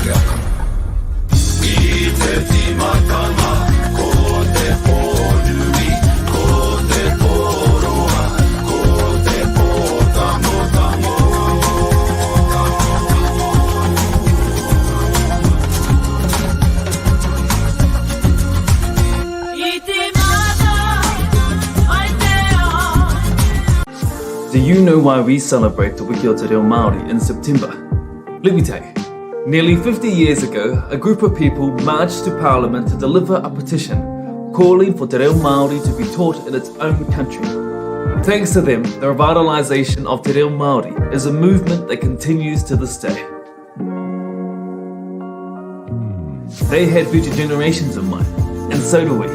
te aka. I te tīmatanga, ko te pō nui, ko te pō roa, ko te pō tangotango. I te mata, ai te ao. Do you know why we celebrate Te Wiki o Te Reo Māori in September? Let me tell you. Nearly 50 years ago, a group of people marched to Parliament to deliver a petition calling for Te Reo Māori to be taught in its own country. Thanks to them, the revitalisation of Te Reo Māori is a movement that continues to this day. They had future generations in mind, and so do we.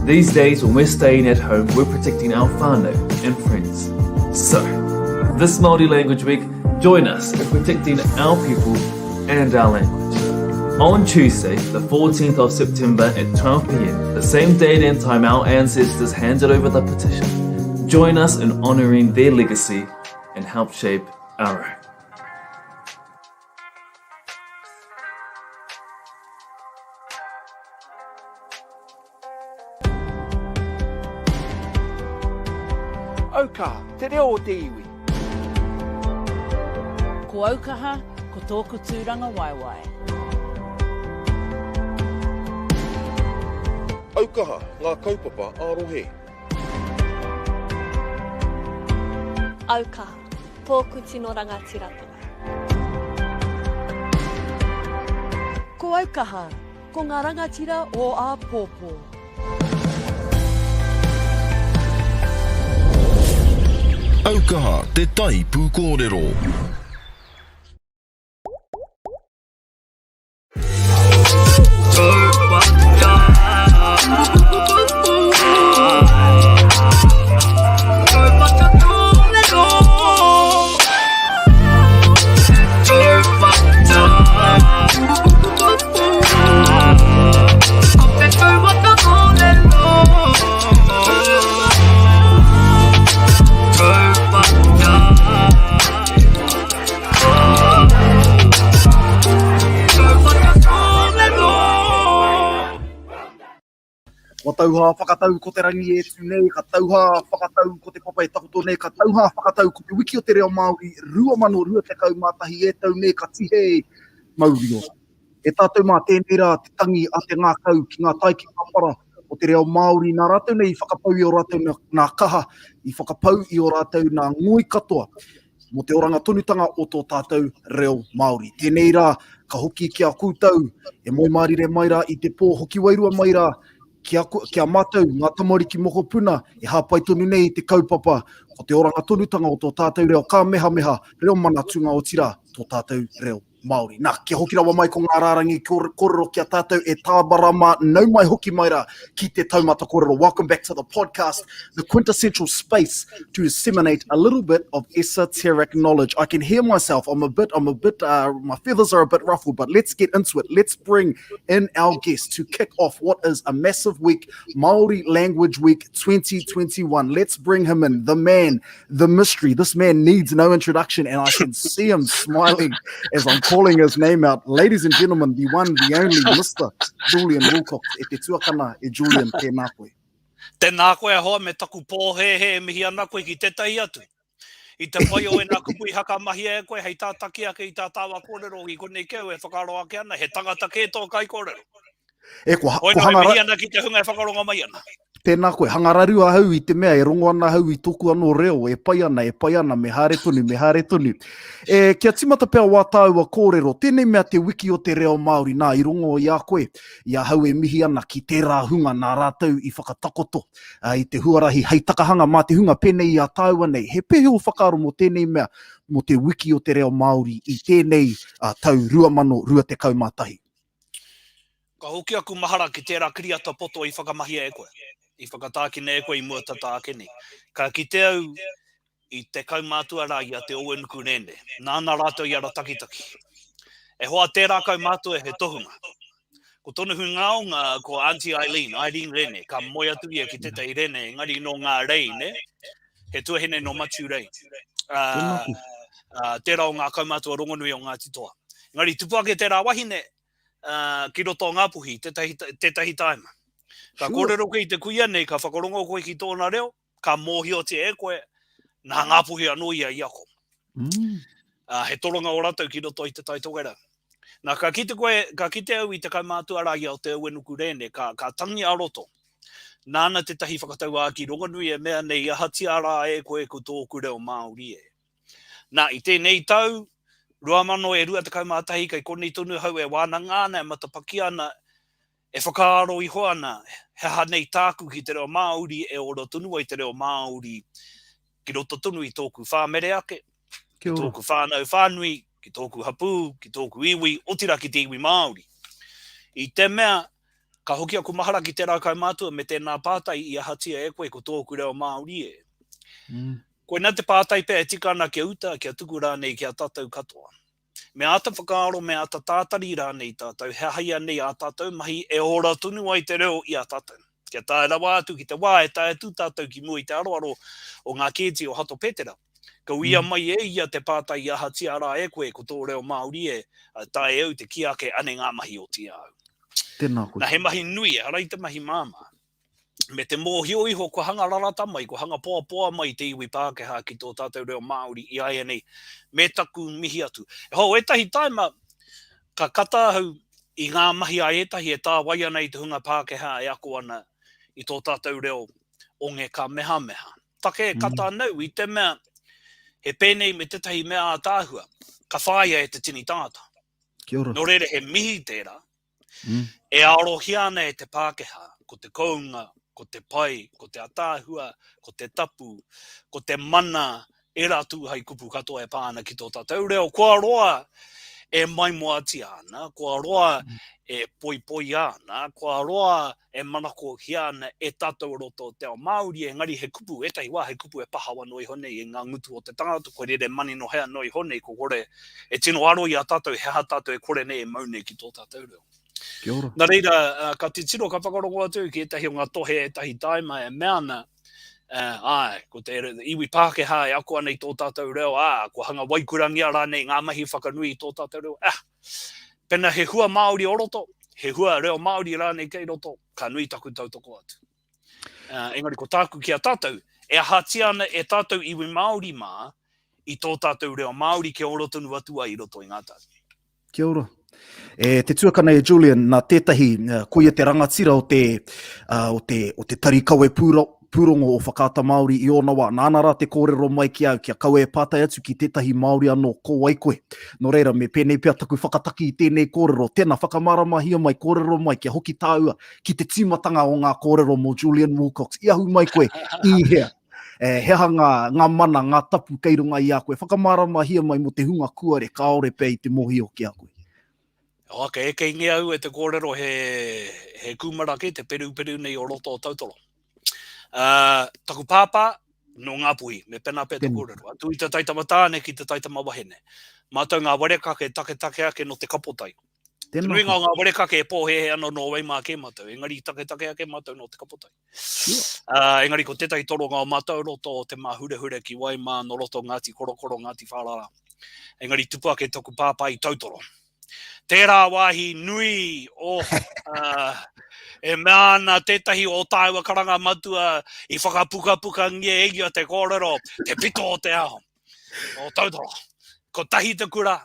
These days, when we're staying at home, we're protecting our whānau and friends. So, this Māori Language Week, join us in protecting our people and our language. On Tuesday, the 14th of September at 12pm, the same date and time our ancestors handed over the petition, join us in honouring their legacy and help shape our own. Aukaha, te reo o te iwi. Ko Aukaha, ko tōku tūrangawaewae. Aukaha, ngā kaupapa ā-rohe. Aukaha, tōku tino rangatiratanga. Ko Aukaha, ko ngā rangatira o āpōpō. Aukaha te tai pūkōrero. Kua tauhā whakatau ko te rangi e tū nei, ka tauhā whakatau ko te papa e takoto nei, ka tauhā whakatau ko te wiki o te reo Māori 2021 e tau nei ka tihei mauri ora. E tātou mā tēnei rā te tangi a te ngākau ki ngā tai ki ngā para o te reo Māori nā rātou nei i whakapau i ō rātou nā kaha, i whakapau i ō rātou nā ngoi katoa mō te oranga tonutanga o tō tātou reo Māori. Tēnei rā, ka hoki ki a koutou, e moe mārire mai rā i te pō, hoki wairua mai rā, ki a, ki a mātou, ngā tamariki mokopuna, e hāpai tonu nei i te kaupapa, ko te oranga tonutanga o tō tātou reo kāmehameha, reo manatunga otirā, tō tātou reo Māori. Nā, kia hoki rawa mai ko ngā rārangi kōrero ki a tātou e tāmarama, nau mai hoki mai rā ki te taumata kōrero. Welcome back to the podcast, the quintessential space to disseminate a little bit of esoteric knowledge. I can hear myself, I'm a bit, I'm a bit, uh, my feathers are a bit ruffled, but let's get into it. Let's bring in our guest to kick off what is a massive week, Māori Language Week 2021. Let's bring him in, the man, the mystery. This man needs no introduction, and I can see him smiling as I'm calling his name out. Ladies and gentlemen, the one, the only, Mr. Julian Wilcox. E te tuakana e Julian, tēnā koe. Tēnā koe a hoa me taku pōhēhē e mihi ana koe ki tētahi atu. I te pai o ēnā kupu i hakamahia e koe hei tātaki ake i tā tāua kōrero i konei keu e whakaaro ake ana he tangata kē tō kaikōrero. E, ko, Hoi ko nō e hanga, mihi ana ki te hunga e whakarongo mai ana. Tēnā koe, hangararu ahau i te mea e rongo ana ahau i toku anō reo, e pai ana, e pai ana, me haere tonu, me haere tonu. E, kia timata pea wā tāua kōrero, tēnei mea te wiki o te reo Māori, nā, i rongo i a koe, i ahau e mihi ana ki tērā hunga nā rātou i whakatakoto i te huarahi hei takahanga mā te hunga pēnei i a tāua nei. He pēhea ō whakaaro mō tēnei mea, mō te wiki o te reo Māori i tēnei tau 2021? Ka hoki aku mahara ki tērā kiriata poto i whakamahia e koe, i whakatākina e koe i mua tata ake nei. Ka kite au i te kaumātua rā i a Te Owenuku Rēne, nāna rātou i aratakitaki. E hoa tērā kaumātua he tohunga. Ko tonu hungaonga ko Aunty Eileen, Irene Rene, ka moe atu ia ki tētahi Rene, engari nō ngā Rei, nē? He tuahine nō Matiu Rei. Uh, uh, tērā o ngā kaumātua rongonui o Ngāti Toa. Engari tupu ake tērā wahine uh, ki roto o Ngāpuhi, tētahi, tētahi taima. Ka sure. kōrero koe i te kuia nei, ka whakarongo koe ki tōna reo, ka mōhiotia e koe, nā Ngāpuhi anō ia i ako. Mm. Uh, he toronga o ratou ki roto i te Tai Tokerau. Nā, ka kite koe, ka kite au i te kaumātua rā ia o Te Uenuku Rēne, ka, ka tangi a roto. Nāna tētahi whakatauākī rongonui e mea nei, ahatia rā e koe ko tōku reo Māori e. Nā, i tēnei tau, 2021, kei konei tonu ahau e wānanga ana, e matapaki ana, e whakaaro iho ana, he aha nei tāku ki te reo Māori e ora tonu ai te reo Māori ki roto tonu i tōku whāmere ake, ki tōku whānau whānui, ki tōku hapū, ki tōku iwi, otirā ki te iwi Māori. I te mea, ka hoki aku mahara ki tērā kaumātua me tēnā pātai i ahatia e koe ko tōku reo Māori e. Mm. Koinā te pātai pea e tika ana kia uta, kia tuku rānei ki a tātou katoa. Me āta whakaaro, me āta tātari rānei tātou he aha ianei ā tātou mahi e ora tonu ai te reo i a tātou. Kia tae rawa atu ki te wā e tae atu tātou ki mua i te aroaro o ngā kēti o Hato Petera, ka uia mai e ia te pātai i ahatia rā e koe ko tō reo Māori e, taea e au te kī ake anei ngā mahi oti a au. Tēnā koe. Na, he mahi nui, ehara i te mahi māmā. Me te mōhio iho kua hanga rarata mai, kua hanga poapoa mai te iwi Pākehā ki tō tātou reo Māori i āianei, me taku mihi atu. E hoa, ētahi taima, ka kata ahau i ngā mahi a ētahi e tāwai ana i te hunga Pākehā e ako ana i tō tātou reo onge ka mehameha. Take e kata ana au i te mea he pēnei me tētahi mea ātaahua, ka whāia e te tini tangata. Kia ora. Nō reira he mihi tērā, E arohia ana e te Pākehā, ko te kounga, ko te pai, ko te ataahua, ko te tapu, ko te mana, ērā tū hai kupu katoa e pā ana ki tō tātou reo, kua roa e maimoatia ana, kua roa e poipoia ana, kua roa e manakohia ana e tātou o roto o te ao Māori, engari he kupu, ētahi wā he kupu e pahawa noa iho nei i ngā ngutu o te tangata, kua rere maninohea noa iho nei, kua kore e tino aro i a tātou he aha tātou e kore nei e mau nei ki tō tātou reo. Kia ora. Nā reira, ka titiro, ka whakarongo atu ki ētahi o ngā tohe, ētahi tāima e mea ana, āe, ko te iwi Pākehā e ako ana i tō tātou reo, ā, kua hanga waikurangia rānei ngā mahi whakanui i tō tātou reo, ah, Pena he hua Māori o roto, he hua reo Māori rānei kei roto, ka nui taku tautoko atu. Uh, engari ko tāku ki a tātou, e ahatia ana e tātou iwi Māori mā, i tō tātou reo Māori kia ora tonu atu ai i roto i ngā tau. Kia ora. E, te tuakana e Julian, nā tētahi, eh, koia te rangatira o te, uh, o te, o te tari kawe pūro, pūrongo o Whakaata Māori i ōna wā. Nāna rā te kōrero mai ki au, kia kaua e pātai atu ki tētahi Māori anō, ko wai koe? Nō reira, me pēnei pea taku whakataki i tēnei kōrero. Tēnā, whakamāramahia mai, kōrero mai, kia hoki tāua ki te tīmatanga o ngā kōrero mō Julian Wilcox. I ahu mai koe i hea? E, he aha ngā, ngā mana, ngā tapu kei runga i a koe? Whakamāramahia mai mō te hunga kuare kāore pea i te mōhio ki a koe. Hoa, ka ekengia au e te kōrero he, he kūmara kē te peruperu nei o roto o Tautoro. Uh, taku pāpā, nō Ngāpuhi, me pena pea te kōrero. Atu i te taitama tāne ki te taitama wahine. Mātou ngā warekake taketake ake nō te kapotai. Te nuinga o ngā warekake e pōhēhē ana nō Waimā kē mātou, engari taketake ake mātou nō te kapotai. Uh, engari ko tētahi toronga o mātou roto o Te Māhurehure ki Waimā nō roto Ngāti Korokoro, Ngāti Whārara. Engari tupu ake taku pāpā i Tautoro. Tērā wāhi nui o, uh, e mea ana tētahi o tāua karanga matua i whakapukapukangia e ia te kōrero, te pito o te ao, o Tautoro. Kotahi te kura,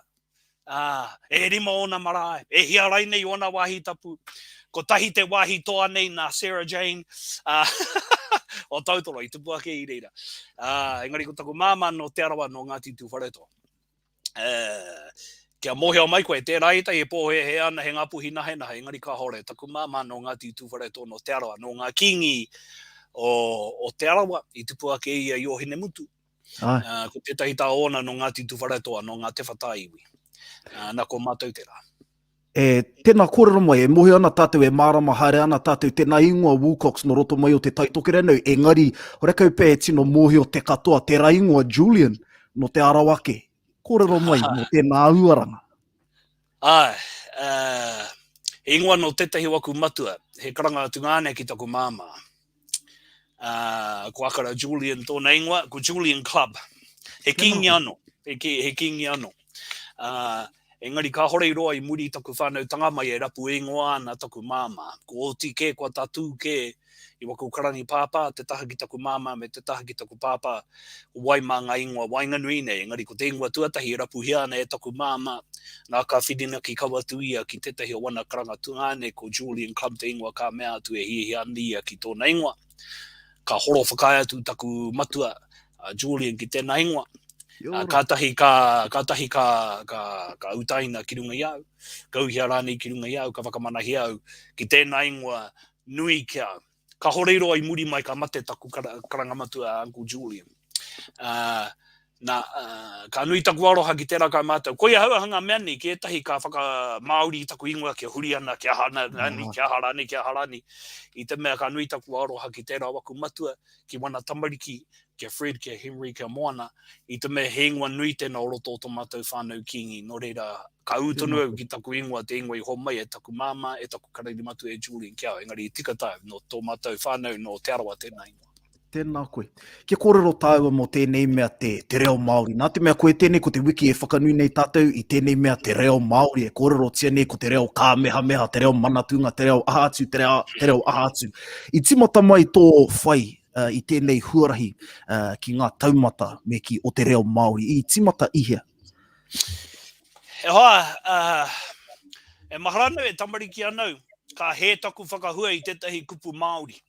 ā, e rima ōna marae, e hia rainei ōna wāhi tapu. Kotahi te wāhi toa nei nā Sarah Jane, ā, o Tautoro, i tupu ake i reira. Ā, engari ko taku māmā nō Te Arawa, nō Ngāti Tūwharetoa. Kia mōhio mai koe, tērā ētahi e pōhēhē ana he Ngāpuhi nahenahe, engari kāore, taku māmā nō Ngāti Tūwharetoa, nō Te Arawa, nō ngā kīngi o, o Te Arawa, i tupu ake ia i Ōhinemutu. Ai. Uh, ko tētahi tā ōna nō Ngāti Tūwharetoa, nō ngā Te Whata iwi. Uh, nā, ko mātou tērā. E, tēnā kōrero mai, e mōhio ana tātou, e mārama haere ana tātou, tēnā ingoa Wilcox nō roto mai o Te Tai Tokerau, engari, horekau pea e tino mōhio te katoa, tērā ingoa Julian, nō Te Arawa ake. Kōrero mai mō tēnā uaranga. Āe, uh, he ingoa nō tētahi o aku matua, he karanga tungāne ki taku māmā. Uh, ko Akara Julian tōna ingoa, ko Julian Clubb. He kīngi anō, he, ki, he kīngi anō. Uh, Engari kāhore i roa i muri i taku whānautanga mai e rapu ingoa ana taku māmā. Ko oti kē kua tatū kē i waku karani pāpā, te taha ki taku māmā me te taha ki taku pāpā, ko wai mā ngā ingoa waenganui nei, engari ko te ingoa tuatahi e rapuhia ana e taku māmā, nā ka whirinaki kau atu ia ki tētahi o wana karanga tungāne, ko Julian Clubb te ingoa ka mea atu e hiahia ana ia ki tōna ingoa. Ka horo whakaae atu taku matua, a Julian ki tēnā ingoa. Kātahi ka, kātahi ka, ka, ka utaina ki runga i a au, ka uhia rānei ki runga i a au, ka whakamanahia au ki tēnā ingoa nui ki a au. Ka hore roa i muri mai ka mate taku karanga matua a Uncle Julian. Uh, na, uh, ka nui taku aroha ki tērā kaumātua. Koia hau aha ngā mea nei, ki ētahi ka whakamāori i taku ingoa kia huri ana, kia aha rānei, kia aha rānei, kia aha rānei. I te mea ka nui taku aroha ki tērā waku matua, ki wana tamariki, ki a Fred, ki a Henry, ki a Moana, i te mea he ingoa nui tēnā o roto o tō mātou whānau Kīngi, nō reira, ka ū tonu au ki taku ingoa, te ingoa i homai e taku māmā, e taku karere matua e Julian ki a au, engari i tika tāu, nō tō mātou whānau, nō Te Arawa tēnā ingoa. Tēnā koe. Kia kōrero tāua mō tēnei mea te, te reo Māori. Nā te mea koe tēnei ko te wiki e whakanui nei tātou i tēnei mea te reo Māori e kōrerotia nei ko te reo kāmehameha, te reo manatūnga, te reo aha atu, te reo, te reo aha atu. I tīmata mai tō whai uh, i tēnei huarahi uh, ki ngā taumata me ki o te reo Māori. I tīmata i hea? E hoa, uh, e mahara anau, e tamariki anau, ka hē taku whakahua i tētahi kupu Māori.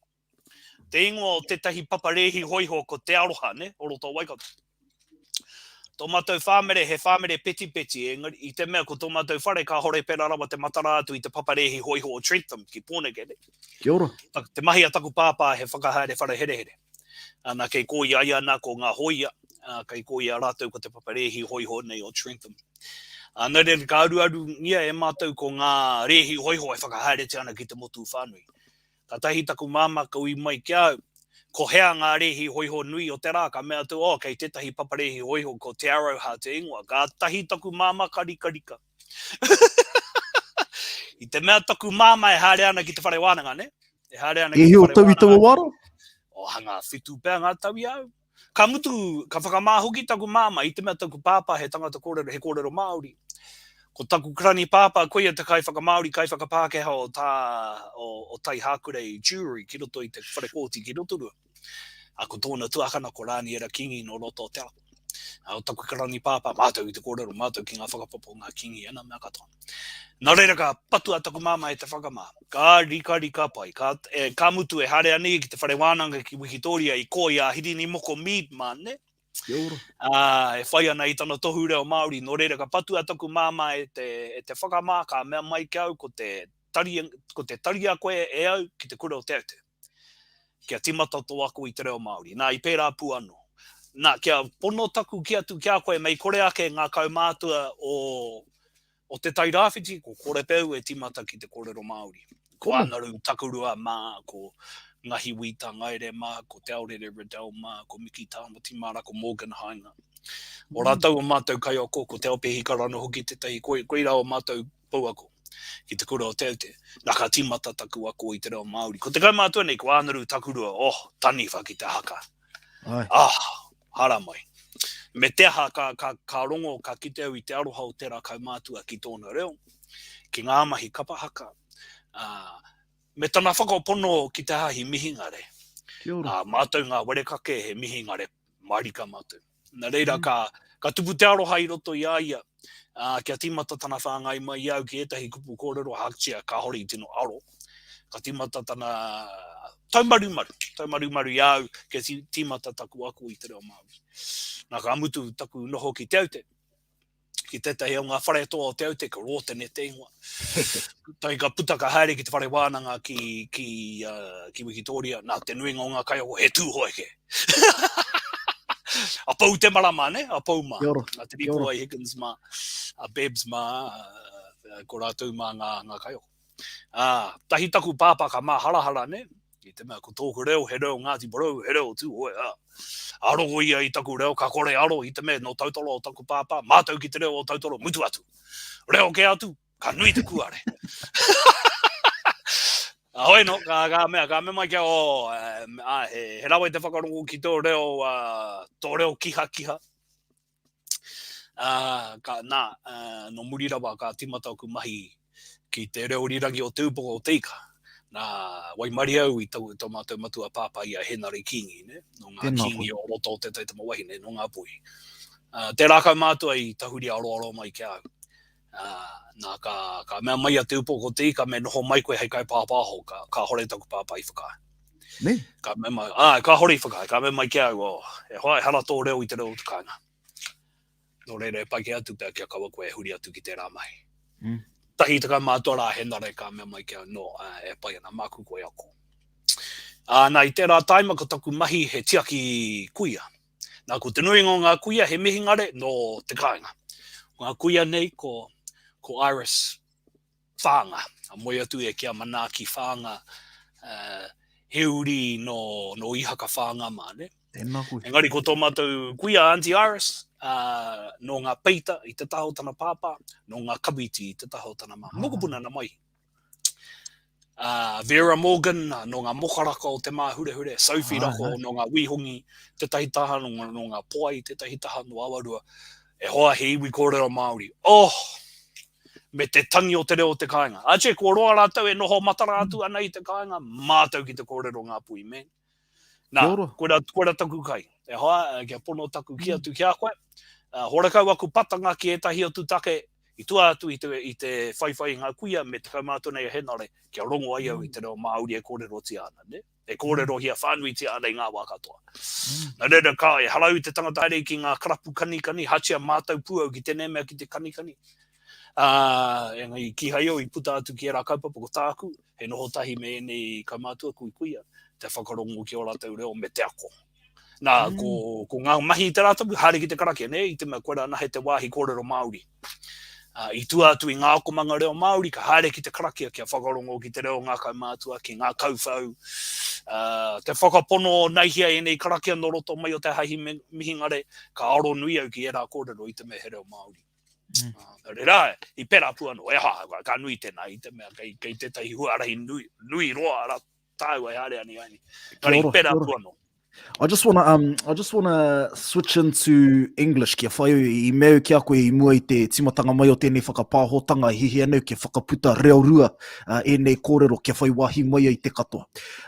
Te ingoa o tētahi paparēhi hoiho ko Te Aroha, ne, o roto o Waikato. Tō mātou whāmere he whāmere petipeti, engari, i te mea ko tō mātou whare kāhore pērā rawa te matara atu i te paparēhi hōiho o Trentham ki Pōneke, nei. Kia ora. Te mahi a taku pāpā he whakahaere whare herehere. Ana, kei kō i a ia nā ko ngā hōia, ā, kei kō i a rātou ko te paparēhi hōiho nei o Trentham. Ā, nō reira ka aruarungia e mātou ko ngā rēhi hōiho e whakahaeretia ana ki te motu whānui. Katahi taku māmā ka ui mai ki a au, Ko hea ngā rēhi hōiho nui o te rā? Ka mea atu, Oh, kei tētahi paparēhi hōiho ko Te Aroha te ingoa. Kātahi taku māmā ka rikarika. I te mea taku māmā e haere ana ki te whare wānanga, nē? E haere ana ki te whare wānanga. E hia o tau i taua wā rā? Oh, hanga whitu pea ngā tau i a au. Ka mutu, ka whakamā hoki taku māmā, i te mea taku pāpā he tangata kōrero, he kōrero Māori. Ko taku karani pāpā, koia te kaiwhakamāori, kaiwhakapākehā o tā, o, o Taihākurei Jury ki roto i te whare kōti ki Rotorua. A, ko tōna tuakana ko Rāniera Kingi nō roto o Te Arawa. A, o taku karani pāpā, mātou ki te kōrero, mātou ki ngā whakapapa o ngā Kingi, ēnā mea katoa. Nā reira ka patua taku māmā e te whakamā. Ka rikarika pai. Ka, e, ka mutu e haere ana ia ki te whare wānanga ki Wikitoria i kō i a Hirini Moko Mead mā, nē? Kia ora. Ā, e whai ana i tana tohu reo Māori. Nō reira ka patua taku māmā e te, e te whakamā, ka mea mai ki au ko te tari, ko te taria koe e au ki te kura o Te Aute. Kia timata tō ako i te reo Māori. Nā, i pērā pū anō. Nā, kia pono taku kī atu ki a koe mei kore ake ngā kaumātua o, o Te Tai Rāwhiti, ko kore pea au e timata ki te kōrero Māori. Ko Anaru Takurua mā, ko Ngahiwi Tangaere mā, ko Te Aorere Riddell mā, ko Miki Tāmati mā rā, ko Morgan Haenga. O rātou o mātou kaiako, ko Te Aopehi Karano hoki tētahi, koirā o mātou pouako ki te kura o Te Aute. Nā, ka tīmata taku ako i te reo Māori. Ko te kaumātua nei, ko Ānaru Takurua, oh, taniwha ki te haka. Ai. Ah, haramai. Me te aha, ka, ka, ka rongo, ka kite au i te aroha o tērā kaumātua ki tōna reo, ki ngā mahi kapa haka, ā, me tana whakapono ki te hāhi mihingare. Kia ora. Ā, mātou ngā werekake he mihingare mārika mātou. Nā reira, mm. ka, ka tupu te aroha i roto i a ia, ā, kia tīmata tana whāngai mai i au ki ētahi kupu kōrero hāktia kāhore i tino aro. Ka tīmata tana taumarumaru, taumarumaru i a au, kia tīmata taku ako i te reo Māori. Nā, ka mutu taku noho ki Te Aute, ki tētahi o ngā whare toa o Te Aute, ko Rōtene te ingoa. Tai ka puta ka haere ki te whare wānanga ki, ki, uh, ki Wikitoria, nā te nuinga o ngā kaiako he Tūhoe kē. a Pou te marama, ne? A Pou mā. Kia ora. A Te Rīpoai Higgins mā, a Bebs mā, uh, ko rātou mā ngā, ngā kaiako. Ā, tahi taku pāpā ka māharahara, nē, i te mea ko tōku reo he reo Ngāti Porou, he reo Tūhoe, ā, aro ia i taku reo, ka kore aro i te mea nō Tautoro o taku pāpā, mātau ki te reo o Tautoro, mutu atu. Reo kē atu, ka nui te kūare. Ahoi no, ka, ka mea, ka mea mai kia, oh, ā, he, he rawe te whakarongo ki tō reo, uh, tō reo kihakiha. Ā, ka, nā, ā, nō muri rawa ka tīmata aku mahi ki te reo irirangi o Te Upoko o Te Ika. Nā, waimarie au i tau, tō mātou matua pāpā i a Henare Kīngi, nē, nō ngā Tēnā koe. Kīngi o roto o Te Taitama Wahine, nō Ngāpuhi. Ā, tērā kaumātua i tahuri aroaro mai ki a au. Ā, nā, ka, ka mea mai a Te Upoko o Te Ika me noho mai koe hei kaipāpāho, ka, kāhore taku pāpā i whakaae. Nē? Ka mea mai, āe, kāhore i whakaae, ka mea mai ki a au, oh, e hoa, ehara tō reo i te reo o te kāinga. Nō reira, e pai kē atu pea kia kaua koe e huri atu ki tērā mahi. Mm. Tahi 12 rā Henare ka mea mai ki au, no, e pai ana, māku koe ako. Ā, nā, i tērā taima ko taku mahi he tiaki kuia. Nā, ko te nuinga o ngā kuia he mihingare nō te kāinga. Ko ngā kuia nei ko, ko Iris Whānga, a moe atu ia ki a Manaaki Whānga, uh, he uri nō, nō Ihaka Whānga mā, ne? Tēnā koe. Engari ko tō mātou kuia Auntie Iris, uh, nō ngā peita i te taha o tana pāpā, nō ngā kawiti i te taha o tana māmā. Ah. Mokopuna na mai. Uh, Vera Morgan, nō ngā mokaraka o Te Māhurehure, Sophie ah, Rako, nō ngā Wīhongi, tētahi taha nō, nō ngā Poai, tētahi taha nō Awarua. E hoa, he iwi kōrero Māori. Oh! Me te tangi o te reo o te kāinga. Ache, kua roa rātou e noho matara atu ana i te kāinga, mātou ki te kōrero Ngāpuhi, man. Nā, koira, koira taku kai. E hoa, kia pono taku ki atu ki a koe. Uh, horekau aku patanga ki ētahi atu take, i tua atu i te, i te whaiwhai i ngā kuia me te kaumātua nei a Henare, kia rongo ai au i te reo Māori e kōrerotia ana, ne? E kōrerohia whānuitia ana i ngā wā katoa. Nā reira, ka, ehara au i te tangata haere ki ngā karapu kanikani, hatia mātau pū au ki tēnei mea ki te kanikani. Ā, engari kīhai au i puta atu ki ērā kaupapa ko tāku, he noho tahi me ēnei kaumātua kuikuia, te whakarongo ki ō rātou reo me te ako. Nā, mm. ko, ko ngā mahi i te rātapu, haere ki te karakia, nē, i te mea koirā anahe te wāhi kōrero Māori. Uh, i tua atu i ngā akomanga reo Māori, ka haere ki te karakia kia whakarongo ki te reo o ngā kaumātua, ki ngā kauwhau, uh, te whakapono o naihia ēnei karakia nō roto mai o te Hāhi Mihingare, ka aro nui au ki ērā kōrero i te mea he reo Māori. Mm. Uh, rera, i pērā pū anō, e ha, ka nui tēnā, i te mea kei, kei tētahi huarahi nui, nui roa rā tāua e haere ana i aini. Engari, i pērā pū anō. I just wanna um I just wanna switch into English kia whai i mea ki a koe i mua i te timatanga mai o tēnei whakapāhotanga i hihia nei kia whakaputa reo rua uh, ēnei kōrero kia whai wāhi mai ai te katoa.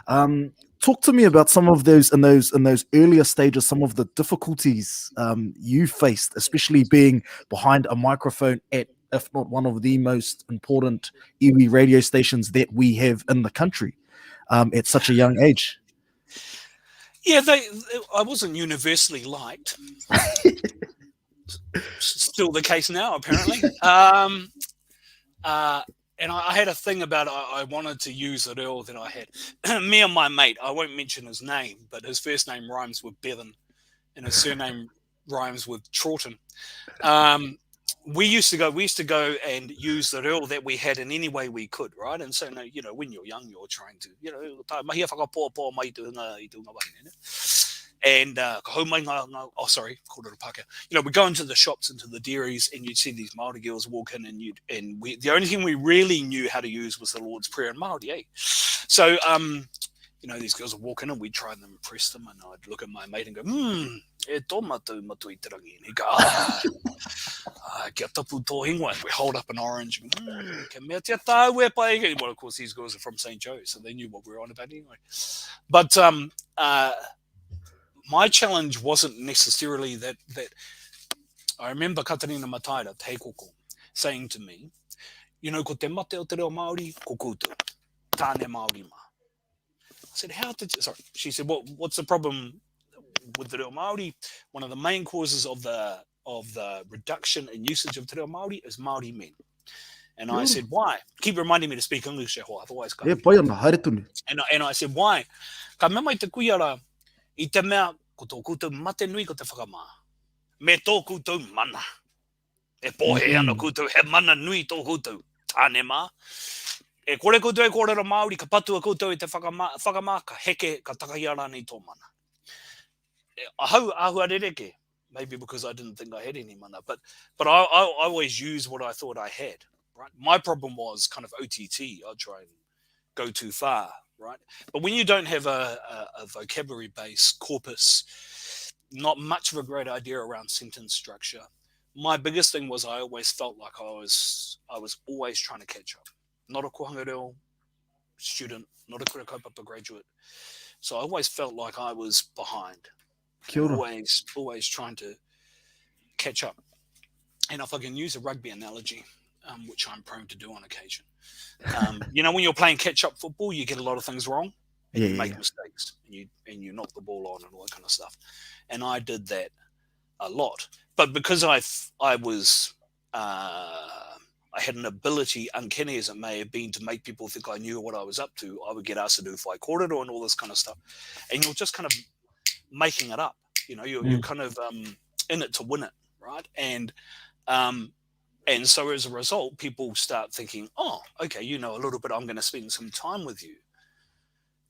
Um, talk to me about some of those in those in those earlier stages, some of the difficulties um, you faced, especially being behind a microphone at if not one of the most important iwi radio stations that we have in the country um, at such a young age. Yeah, they, they I wasn't universally liked. Still the case now, apparently. Um, uh, and I, I had a thing about I, I wanted to use the reo that I had. Me and my mate, I won't mention his name, but his first name rhymes with Bevan, and his surname rhymes with Troughton. Um, we used to go, we used to go and use the reo that we had in any way we could, right? And so, you know, when you're young, you're trying to, you know, tā, mahi a whakapōpō mai te hunga i te hunga wahine, ne? And uh, ka hau mai ngā, ngā, oh, sorry, kōrero Pākehā. You know, we go into the shops, into the dairies, and you'd see these Māori girls walk in, and you'd, and we, the only thing we really knew how to use was the Lord's Prayer in Māori, eh? So, um, you know, these girls would walk in and we'd try and impress them, and I'd look at my mate and go, hmm, e tō mātou matua i te rangi. And he'd go, ah, ah, kia tapu tō ingoa. And we hold up an orange, and, mm, kia meatia tāu e pai. Well, of course, these girls are from St. Joe, so they knew what we were on about anyway. But um, uh, my challenge wasn't necessarily that, that I remember Katarina Mataira, Te Heikoko, saying to me, you know, ko te mate o te reo Māori, ko koutou, tāne Māori mā. I said, how did you, sorry, she said, what, what's the problem with the reo Māori? One of the main causes of the, of the reduction in usage of te reo Māori is Māori men. And I said, why? Keep reminding me to speak English, e hoa, otherwise ka... E, pai ana, haere tonu. And, and I said, why? Ka mea mai te kuia rā, i te mea, ko tō koutou mate nui ko te whakamā. Me tō koutou mana. E pōhē ana mm. koutou, he mana nui tō koutou, tāne mā. E kore koutou e kōrero Māori, ka patua koutou i te whakamā, whakamā ka heke, ka takahia rānei tō mana. E, ahau āhua rereke, maybe because I didn't think I had any mana, but, but I, I, I always use what I thought I had. Right? My problem was kind of OTT. I'd try and go too far, right? But when you don't have a, a, a vocabulary base corpus, not much of a great idea around sentence structure. My biggest thing was I always felt like I was I was always trying to catch up. Not a kohanga reo student, not a kura kaupapa graduate. So I always felt like I was behind. Kia ora. Always, always trying to catch up. And if I can use a rugby analogy, um, which I'm prone to do on occasion, um, you know, when you're playing catch up football, you get a lot of things wrong. Yeah, you yeah, make yeah. mistakes and you and you knock the ball on and all that kind of stuff. And I did that a lot. But because I I was uh, I had an ability, uncanny as it may have been, to make people think I knew what I was up to. I would get asked to do whaikōrero and all this kind of stuff, and you're just kind of making it up. You know, you're, you're kind of um, in it to win it, right? And um, and so as a result, people start thinking, oh, okay, you know a little bit. I'm going to spend some time with you.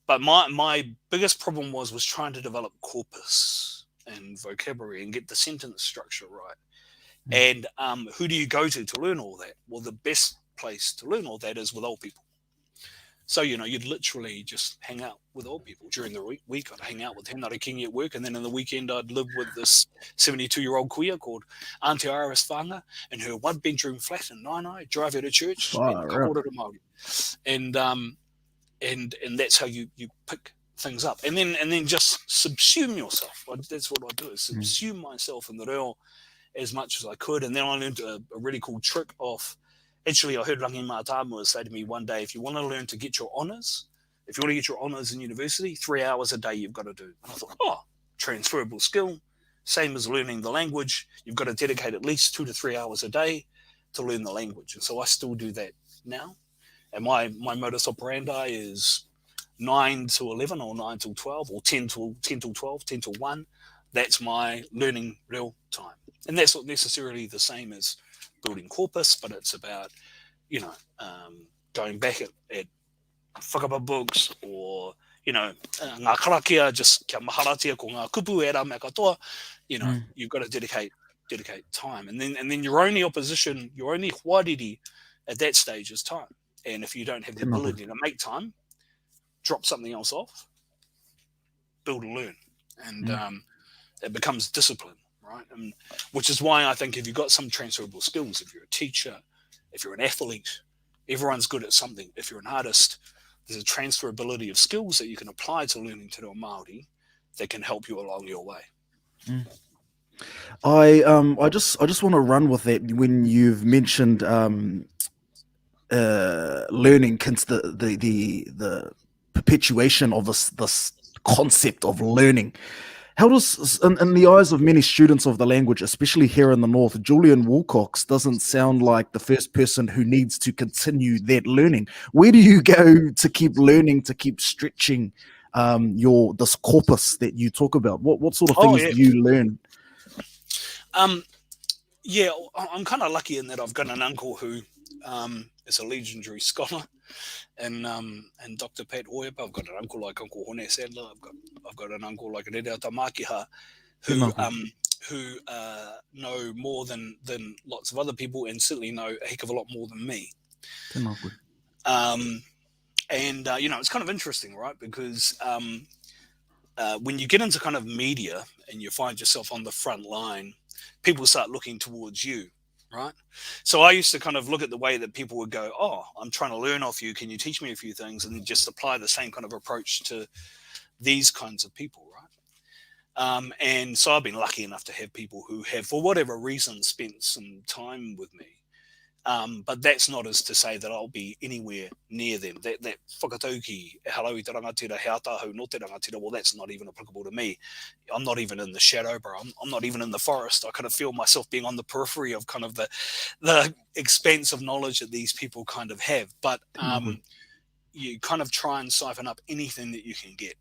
But my my biggest problem was was trying to develop corpus and vocabulary and get the sentence structure right. And um, who do you go to to learn all that? Well, the best place to learn all that is with old people. So, you know, you'd literally just hang out with old people during the week. week I'd hang out with Henare Kingi at work. And then in the weekend, I'd live with this 72 year old kuia called Auntie Iris Whanga in her one bedroom flat in Nainai, drive her to church and Far ka out. kōrero Māori. And, um, and, and that's how you, you pick things up. And then, and then just subsume yourself. Like, That's what I do is subsume myself in the reo as much as I could. And then I learned a, a really cool trick off. Actually, I heard Rangi Mātāmua say to me one day, if you want to learn to get your honours, if you want to get your honours in university, three hours a day you've got to do. And I thought, oh, transferable skill, same as learning the language. You've got to dedicate at least two to three hours a day to learn the language. And so I still do that now. And my, my modus operandi is 9 to 11 or 9 till 12 or 10 till 10 till 12, 10 till 1. That's my learning real time. And that's not necessarily the same as building corpus, but it's about, you know, um, going back at, at whakapa books or, you know, uh, ngā karakia, just kia maharatia ko ngā kupu e rā mea katoa, you know, mm. you've got to dedicate dedicate time. And then and then your only opposition, your only huariri at that stage is time. And if you don't have the ability to make time, drop something else off, build and learn. And mm. um, it becomes discipline, right? And which is why I think if you've got some transferable skills, if you're a teacher, if you're an athlete, everyone's good at something. If you're an artist, there's a transferability of skills that you can apply to learning te reo Māori that can help you along your way. Mm. I um I just I just want to run with that when you've mentioned um uh learning the the the, the perpetuation of this this concept of learning. How does, in, in the eyes of many students of the language, especially here in the North, Julian Wilcox doesn't sound like the first person who needs to continue that learning. Where do you go to keep learning, to keep stretching um, your this corpus that you talk about? What what sort of things oh, yeah. do you learn? Um, yeah, I'm kind of lucky in that I've got an uncle who um, is a legendary scholar, and um, and Dr. Pat Hoepa. I've got an uncle like Uncle Hone Sadler. I've got I've got an uncle like Rereata Mākiha, who um, who uh, know more than than lots of other people, and certainly know a heck of a lot more than me. Um, and uh, you know, it's kind of interesting, right? Because um, uh, when you get into kind of media and you find yourself on the front line, people start looking towards you, right? So I used to kind of look at the way that people would go, "Oh, I'm trying to learn off you. Can you teach me a few things?" And just apply the same kind of approach to these kinds of people, right? Um, and so I've been lucky enough to have people who have, for whatever reason, spent some time with me. Um, but that's not as to say that I'll be anywhere near them. That that whakatauki, hello i te rangatira, he atahau no te rangatira, well, that's not even applicable to me. I'm not even in the shadow, bro. I'm, I'm not even in the forest. I kind of feel myself being on the periphery of kind of the the expanse of knowledge that these people kind of have. But um, mm-hmm. you kind of try and siphon up anything that you can get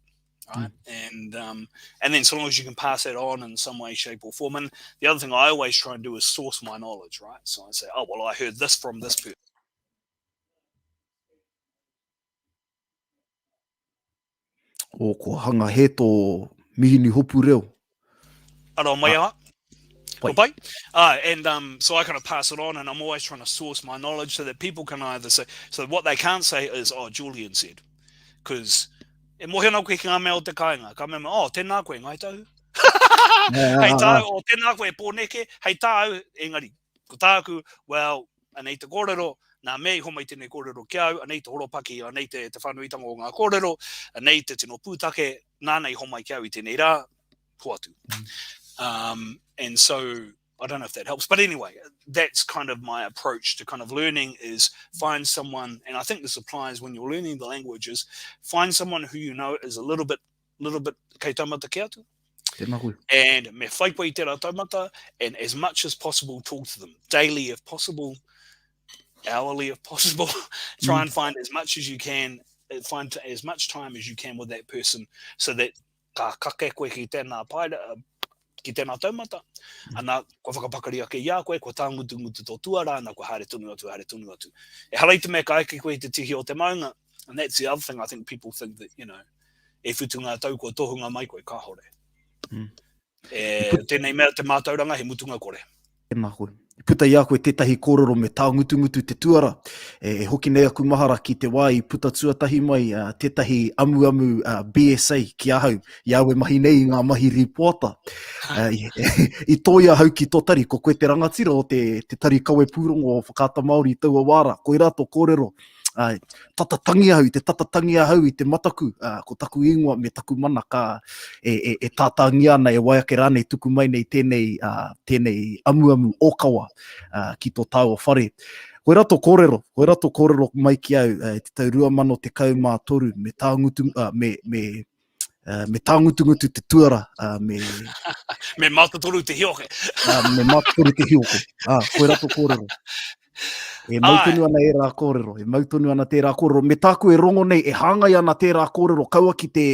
right? Mm. And um, and then so long as you can pass that on in some way, shape, or form. And the other thing I always try and do is source my knowledge, right? So I say, oh well, I heard this from this person. O ko hanga he tō mihini hopu reo. Aro mai ah. Pai. Pai. Uh, and um, so I kind of pass it on, and I'm always trying to source my knowledge so that people can either say, so what they can't say is, oh, Julian said, because e mohi ana koe ki ngā mea o te kāinga, ka mea, oh, tēnā koe, Ngāi Tahu. Hei tāu, o tēnā koe e Pōneke, hei tāu, engari, ko tāku, well, anei te kōrero, nā me i homai tēnei kōrero ki au, anei te horopaki, anei te, te whānuitanga o ngā kōrero, anei te tino pūtake, nāna i homai ki au i tēnei rā, hoatu. Um, and so, I don't know if that helps, but anyway, that's kind of my approach to kind of learning is find someone, and I think this applies when you're learning the languages, find someone who you know is a little bit, little bit kei taumata ke atu. Tēnā koe. And me whai koe i tērā taumata, and as much as possible, talk to them daily if possible, hourly if possible. Try and find as much as you can, eh, find as much time as you can with that person so that ka kake koe ki tēnā paera, ki tēnā taumata, mm. ana, kua whakapakari ake i a koe, kua tāngutungutu tō tuara, ana, kua haere tonu atu, haere tonu atu. E hara i te mea ka eke koe i te tihi o te maunga, and that's the other thing I think people think that, you know, e whitu ngā tau kua tohunga mai koe, kāhore. Mm. E, tēnei mea te mātauranga, he mutunga kore. Tēnā koe. I puta i a koe tētahi kōrero me tāngutungutu te tuara. E, e hoki nei aku mahara ki te wā i puta tuatahi mai uh, tētahi amuamu uh, BSA ki ahau, i au e mahi nei i ngā mahi rīpoata. Uh, i, i tōi ahau ki tō tari, ko koe te rangatira o te, te tari kawe pūrongo o Whakaata Māori i taua wā rā. Koirā tō kōrero. Ai, tata tangi ahau, i te tata tangi ahau i te mataku, uh, ko taku ingoa me taku mana ka e, e, e tātāngia ana, e wai ake rānei tuku mai nei tēnei, uh, tēnei amuamu ōkawa uh, ki tō tāua whare. Koirā tō kōrero, koirā tō kōrero mai ki au uh, te tau 2013 me tāngutu, uh, me, me, uh, me tāngutungutu te tuara, uh, me... me mātotoru te hioke. uh, me mātotoru te hioke. Ah, koirā tō kōrero. E mau tonu ana ērā kōrero, e mau tonu ana tērā kōrero. Me tāku e rongo nei, e hāngai ana tērā kōrero, kaua ki te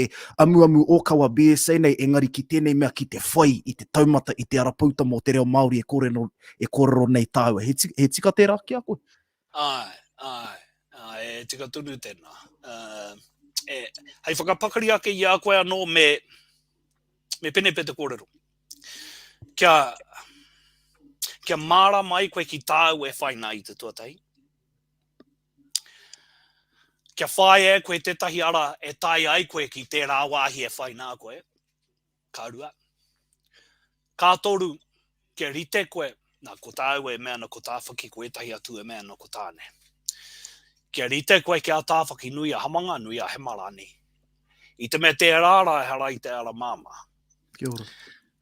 amuamu ōkawa BSA nei, engari ki tēnei mea ki te whai i te taumata, i te ara poutama o te reo Māori e kōrero, e kōrero nei tāua. He, he tika tērā ki a koe? Āe, āe, āe, e tika tonu tēnā. Uh, e, hei whakapakari ake i a koe anō me, me penepe te kōrero. Kia, kia mārama ai koe ki tāu e whai nā i te tuatahi. Kia whāia e koe tētahi ara e tae ai koe ki tērā wāhi e whai nā koe. Ka rua. Ka toru, kia rite koe, nā, ko tāu e mea ana ko Tāwhaki, ko ētahi atu e mea ana ko Tāne. Kia rite koe ki a Tāwhaki nui a Hamanga, nui a Hema rānei. I te mea tērā rā ehara i te ara māmā. Kia ora.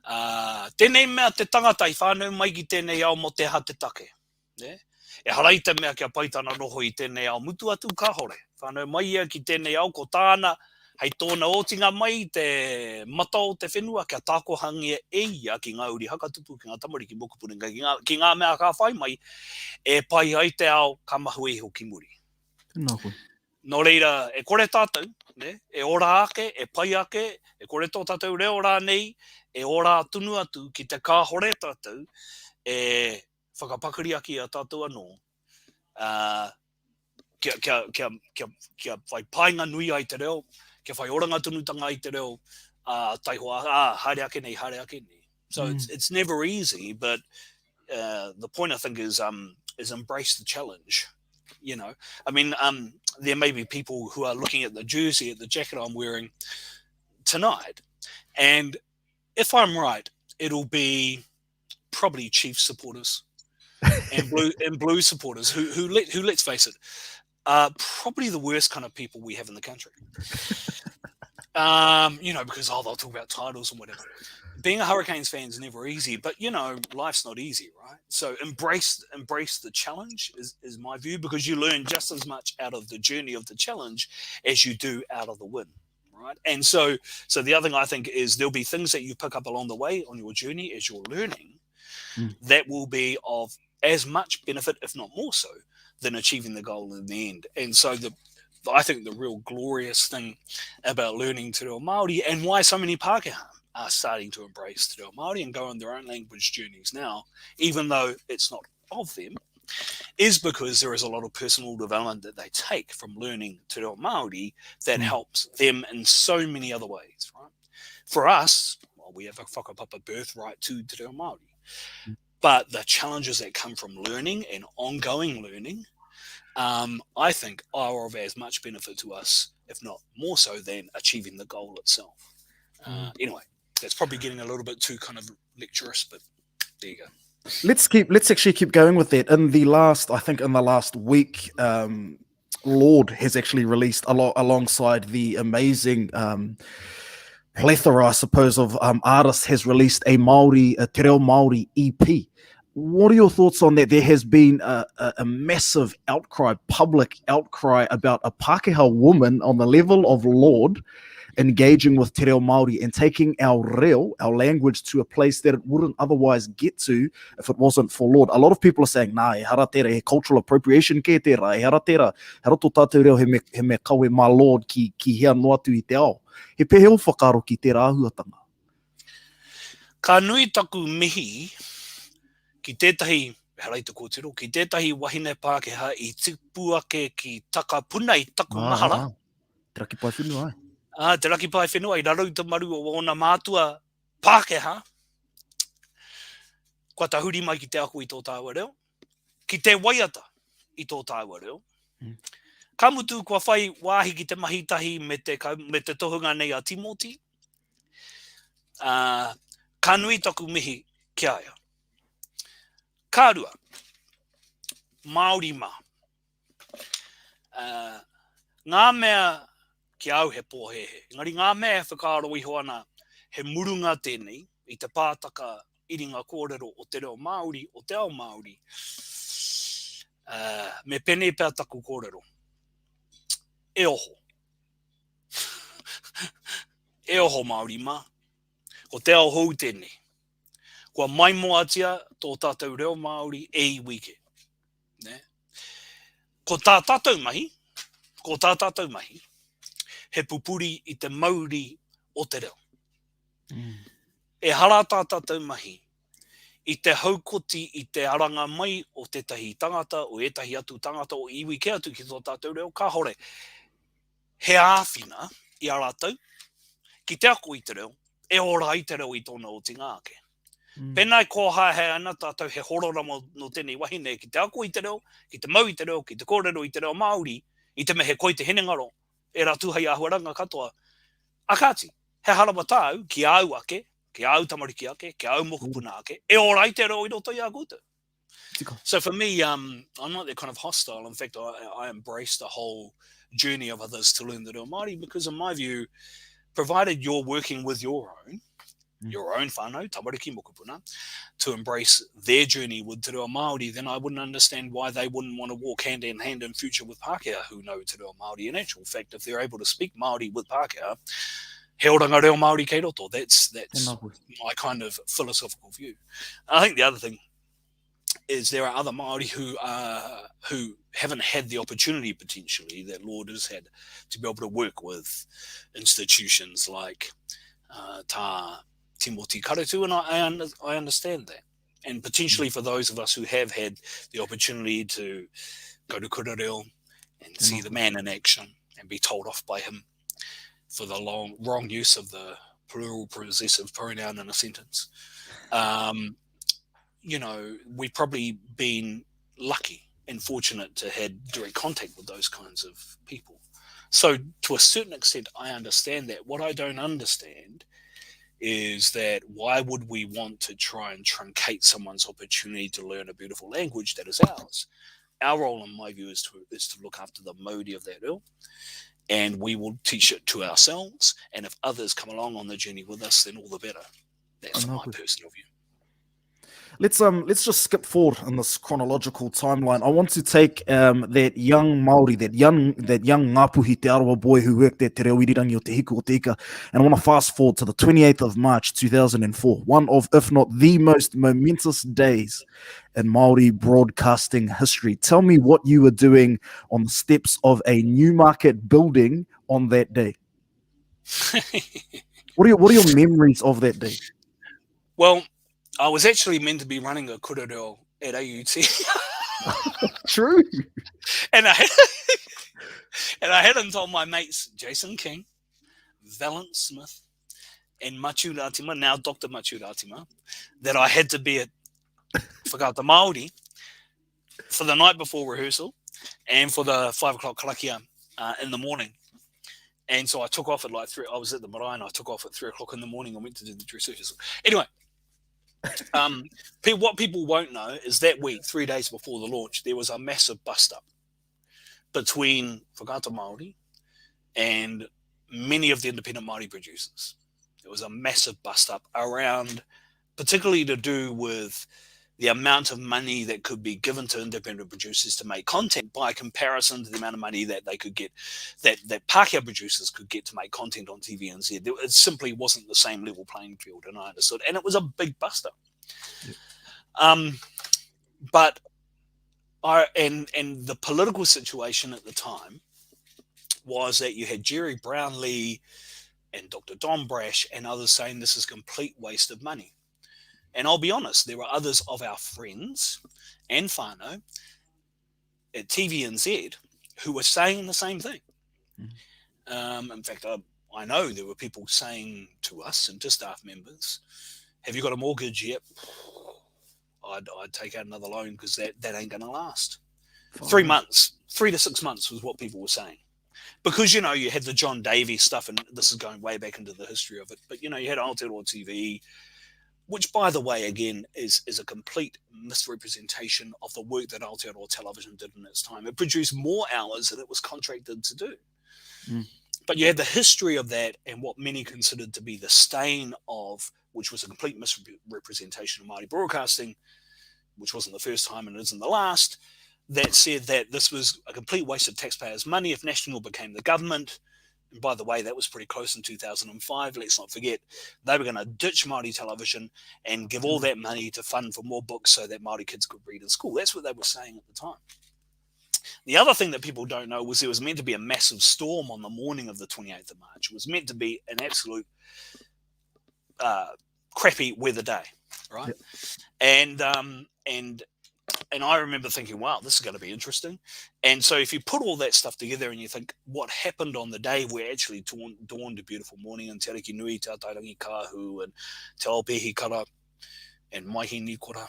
Ā, tēnei mea te tangata i whānau mai ki tēnei ao mō te aha te take. Nē? Ehara i te mea kia pai tana noho i tēnei ao mutu atu, kāhore. Whānau mai ia ki tēnei ao, ko tāna, hei tōna otinga mai i te mata o te whenua kia tākohangia e ia ki ngā uri hakatupu, ki ngā tamariki mokopuna, ki ngā, ki ngā mea ka whai mai, e pai ai te ao ka mahue iho ki muri. Tēnā koe. Nō reira, e kore tātou, nē, e ora ake, e pai ake, e kore tō tātou reo rānei e ora tonu atu ki te kāhore tātou e whakapakari ake i a tātou anō, ā, kia, kia, kia, kia, kia whai painga nui ai te reo, kia whai oranga tonutanga ai te reo, ā, taihoa, ā, haere ake nei, haere ake nei. So mm. it's, it's never easy, but uh, the point I think is, um, is embrace the challenge. You know, I mean, um, there may be people who are looking at the jersey, at the jacket I'm wearing tonight, and if I'm right, it'll be probably Chiefs supporters and blue and blue supporters who who let who let's face it are probably the worst kind of people we have in the country. Um, you know, because oh, they'll talk about titles and whatever. Being a Hurricanes fan is never easy, but you know, life's not easy, right? So embrace embrace the challenge is, is my view because you learn just as much out of the journey of the challenge as you do out of the win right? And so, so the other thing I think is there'll be things that you pick up along the way on your journey as you're learning mm. that will be of as much benefit, if not more so, than achieving the goal in the end. And so the I think the real glorious thing about learning te reo Māori and why so many Pākehā are starting to embrace te reo Māori and go on their own language journeys now, even though it's not of them, is because there is a lot of personal development that they take from learning te reo Māori that mm. helps them in so many other ways, right? For us, well, we have a whakapapa birthright to te reo Māori. Mm. But the challenges that come from learning and ongoing learning, um, I think are of as much benefit to us, if not more so, than achieving the goal itself. Uh, mm. anyway, That's probably getting a little bit too kind of lecturous, but there you go. Let's keep. Let's actually keep going with that. In the last, I think, in the last week, um, Lorde has actually released a lot alongside the amazing um, plethora, I suppose, of um, artists has released a Maori, a Te Reo Maori EP. What are your thoughts on that? There has been a, a, a massive outcry, public outcry about a Pākehā woman on the level of Lorde engaging with Te Reo Māori and taking our reo, our language, to a place that it wouldn't otherwise get to if it wasn't for Lorde. A lot of people are saying, nā, e hara tērā, he cultural appropriation kē tērā, e hara tērā, he roto tātou reo he me, he me kawe mā Lorde ki, ki hea noa atu i te ao. He pēhea ō whakaaro ki tērā āhuatanga? Ka nui taku mihi ki tētahi, ehara i te kōtiro, ki tētahi wahine Pākehā i tipu ake ki Takapuna i taku mahara. Ah, te raki pae whenua, ai. Ah, te raki pae whenua, i raro i te maru o ōna mātua Pākehā, kua tahuri mai ki te ako i tō tāua reo, ki te waiata i tō tāua reo. Mm. Ka mutu kua whai wāhi ki te mahi tahi me te, me te tohunga nei a Timoti. Uh, ka nui taku mihi ki a ia. Ka rua, Māori mā. Uh, ngā mea ki au he pōhēhē. Engari ngā mea e whakaaro iho ana he murunga tēnei i te pātaka iringa kōrero o te reo Māori, o te ao Māori, uh, me pēnei pea taku kōrero. E oho. e oho Māori mā. Ko te ao hou tēnei. Kua maimoatia tō tātou reo Māori e iwi kē. Ne? Ko tā tātou mahi, ko tā tātou mahi, he pupuri i te mauri o te reo. Mm. Ehara tā tātou mahi i te haukoti i te aranga mai o tētahi tangata, o ētahi atu tangata, o iwi kē atu ki tō tātou reo, kāhore. He āwhina i a rātou ki te ako i te reo, e ora ai te reo i tōna otinga ake. Mm. Pēnā e kōhaehae ana tātou he horora mō, nō tēnei wahine ki te ako i te reo, ki te mau i te reo, ki te kōrero i te reo Māori, i te mea he koi te hinengaro, ērā tūhei āhuaranga katoa. A kāti, he aha rawa tāu ki āu ake, ki āu tamariki ake, ki āu mokopuna ake, e ora ai te reo i roto i a koutou. So for me, um, I'm not that kind of hostile. In fact, I, I embrace the whole journey of others to learn the reo Māori because in my view, provided you're working with your own, mm. your own whānau, tamariki mokopuna, to embrace their journey with te reo Māori, then I wouldn't understand why they wouldn't want to walk hand in hand in future with Pākehā who know te reo Māori. In actual fact, if they're able to speak Māori with Pākehā, he oranga reo Māori kei roto. That's, that's my kind of philosophical view. I think the other thing is there are other Māori who are, who haven't had the opportunity potentially that Lorde has had to be able to work with institutions like uh, Tā Timoti Karetu, and I, I, I understand that. And potentially for those of us who have had the opportunity to go to Kura Reo and see the man in action and be told off by him for the long wrong use of the plural possessive pronoun in a sentence. Um, you know, we've probably been lucky and fortunate to had direct contact with those kinds of people. So to a certain extent, I understand that. What I don't understand is that why would we want to try and truncate someone's opportunity to learn a beautiful language that is ours? Our role, in my view, is to is to look after the mauri of that reo, and we will teach it to ourselves. And if others come along on the journey with us, then all the better. That's my personal view. Let's um let's just skip forward in this chronological timeline. I want to take um that young Maori, that young that young Ngāpuhi Te Arawa boy who worked at Te Reo Irirangi o Te Hiku o Te Ika, and I want to fast forward to the 28th of March 2004, one of, if not the most momentous days in Maori broadcasting history. Tell me what you were doing on the steps of a Newmarket building on that day. what are your, what are your memories of that day? Well, I was actually meant to be running a kura reo at AUT. True. And I and I hadn't told my mates Jason King, Valence Smith, and Matiu Ratima, now Dr. Matiu Ratima, that I had to be at Whakaata Māori for the night before rehearsal and for the five o'clock karakia uh, in the morning. And so I took off at like three. I was at the marae and I took off at three o'clock in the morning and went to do the dress rehearsal. Anyway, what people won't know is that week, three days before the launch, there was a massive bust up between Whakaata Māori and many of the independent Māori producers. There was a massive bust up around, particularly to do with the amount of money that could be given to independent producers to make content by comparison to the amount of money that they could get, that, that Pākehā producers could get to make content on TVNZ. It simply wasn't the same level playing field, and I understood. And it was a big bust up. Yeah. But I, and, and the political situation at the time was that you had Gerry Brownlee and Dr. Don Brash and others saying this is complete waste of money. And I'll be honest, there were others of our friends and whānau at TVNZ who were saying the same thing. Mm. In fact, I, I know there were people saying to us and to staff members, have you got a mortgage yet? I'd, I'd take out another loan because that, that ain't going to last. Fine. 3 months, 3 to 6 months was what people were saying. Because, you know, you had the John Davies stuff, and this is going way back into the history of it, but, you know, you had Aotearoa TV, which, by the way, again, is, is a complete misrepresentation of the work that Aotearoa Television did in its time. It produced more hours than it was contracted to do. Mm. But you had the history of that and what many considered to be the stain of, which was a complete misrepresentation of Māori broadcasting, which wasn't the first time and it isn't the last, that said that this was a complete waste of taxpayers' money if National became the government. And by the way, that was pretty close in 2005. Let's not forget, they were going to ditch Māori television and give all that money to fund for more books so that Māori kids could read in school. That's what they were saying at the time. The other thing that people don't know was there was meant to be a massive storm on the morning of the 28th of March. It was meant to be an absolute crappy weather day, right? Yep. And and I remember thinking, wow, this is going to be interesting. And so if you put all that stuff together and you think what happened on the day we actually dawned a beautiful morning in Te Ariki Nui, Te Atairangi Kāhu and Te Aopehi Kara and Maihi Nikora.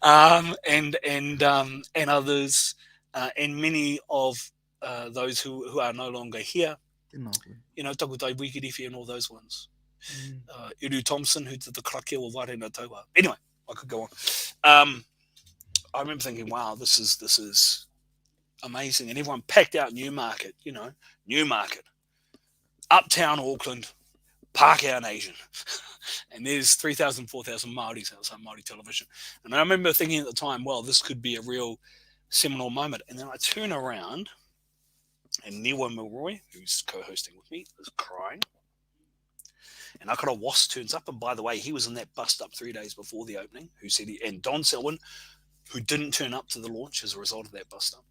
and others, and many of those who are no longer here, you know, Takutai Wikiriwhi and all those ones. Mm. Uru Thompson, who did the karakia o Warena Taua. Anyway, I could go on. I remember thinking, wow, this is amazing. And everyone packed out Newmarket, you know, Newmarket, uptown Auckland, Pākehā and Asian. And there's 3,000, 4,000 Māoris outside Māori television. And I remember thinking at the time, well, this could be a real seminal moment. And then I turn around and Niwa Milroy, who's co-hosting with me, is crying. And Akara Was turns up, and by the way, he was in that bust up 3 days before the opening, who said he, and Don Selwyn, who didn't turn up to the launch as a result of that bust up.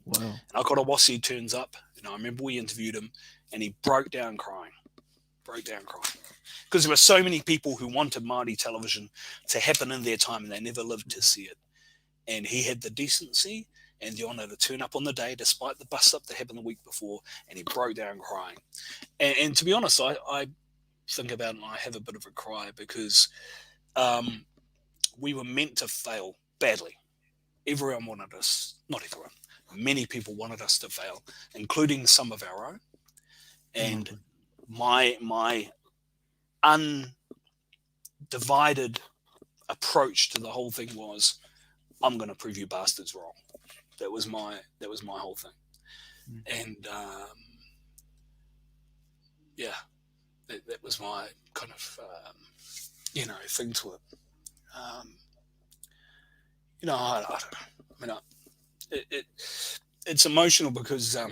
Wow. And Akara Wasi turns up, and I remember we interviewed him, and he broke down crying. Broke down crying. Because there were so many people who wanted Māori television to happen in their time, and they never lived to see it. And he had the decency and the honour to turn up on the day, despite the bust up that happened the week before, and he broke down crying. And to be honest, I think about it and I have a bit of a cry because we were meant to fail badly. Everyone wanted us, not everyone, many people wanted us to fail, including some of our own. And my undivided approach to the whole thing was, I'm going to prove you bastards wrong. That was my whole thing. Mm. And yeah, that was my kind of, you know, thing to it. You know, I don't know. I mean, it's emotional because, you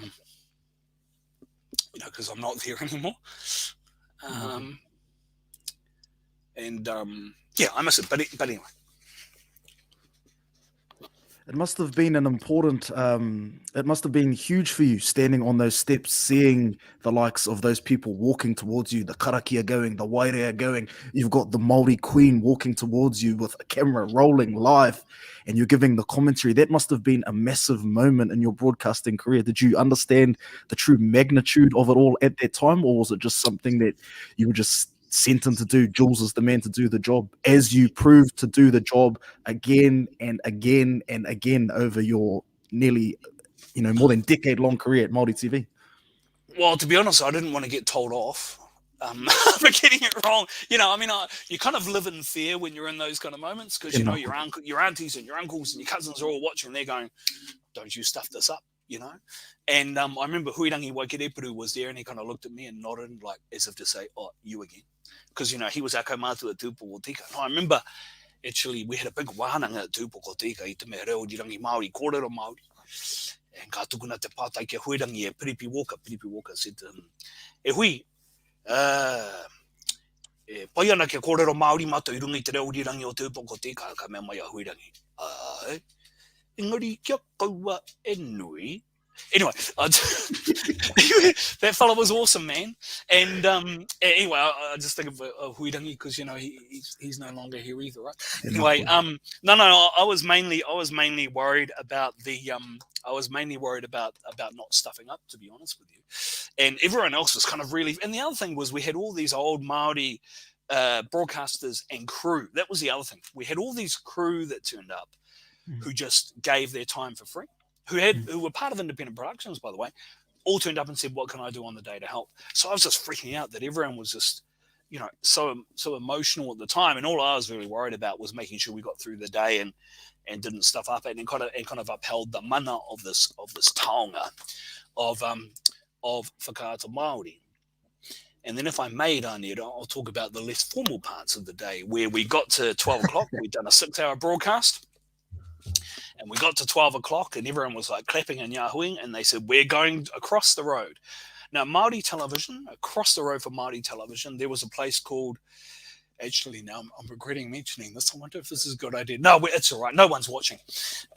know, because I'm not there anymore. And yeah, I miss it. But anyway. It must have been an important, it must have been huge for you standing on those steps, seeing the likes of those people walking towards you, the karakia going, the wairea going. You've got the Māori queen walking towards you with a camera rolling live, and you're giving the commentary. That must have been a massive moment in your broadcasting career. Did you understand the true magnitude of it all at that time, or was it just something that you were just sent him to do? Jules is the man to do the job, as you proved to do the job again and again and again over your nearly, you know, more than decade long career at Māori TV? Well, to be honest, I didn't want to get told off um, for getting it wrong. You know, I mean, I, you kind of live in fear when you're in those kind of moments because you know your uncle, your aunties, and your uncles and your cousins are all watching. And they're going, "Don't you stuff this up," you know. And um, I remember Huirangi Waikerepuru was there, and he kind of looked at me and nodded, like as if to say, "Oh, you again," because you know he was our kaumātua at Te Upoko Tika. And I remember actually we had a big wānanga at Te Upoko Tika i te mea reo irirangi Māori, kōrero Māori. And ka tukuna te pātai ki a Huirangi e Piripi Walker. Piripi Walker said to him, E Hui, uh, e pai ana kia kōrero Māori mātou i runga i te reo irirangi o Te Upoko Tika, ka mea mai a Huirangi. Āe, engari kia kaua e nui, Anyway, that fellow was awesome, man. And um, anyway, I, I just think of, of Huirangi because you know he, he's, he's no longer here either, right? Anyway, um, no, no, no, I was mainly I was mainly worried about the um, I was mainly worried about about not stuffing up, to be honest with you. And everyone else was kind of really. And the other thing was we had all these old Maori uh, broadcasters and crew. That was the other thing. We had all these crew that turned up mm. who just gave their time for free who had mm. who were part of independent productions, by the way, all turned up and said, "What can I do on the day to help?" So I was just freaking out that everyone was just, you know, so so emotional at the time, and all I was really worried about was making sure we got through the day and and didn't stuff up and, and kind of and kind of upheld the mana of this of this taonga of um of whakaata Māori. And then if I may, Daniel, I'll talk about the less formal parts of the day where we got to 12 o'clock, we'd done a six hour broadcast. And we got to 12 o'clock and everyone was like clapping and yahooing. And they said, We're going across the road. Now, Māori television, across the road from Māori television, there was a place called, actually, now I'm, I'm regretting mentioning this. I wonder if this is a good idea. No, it's all right. No one's watching.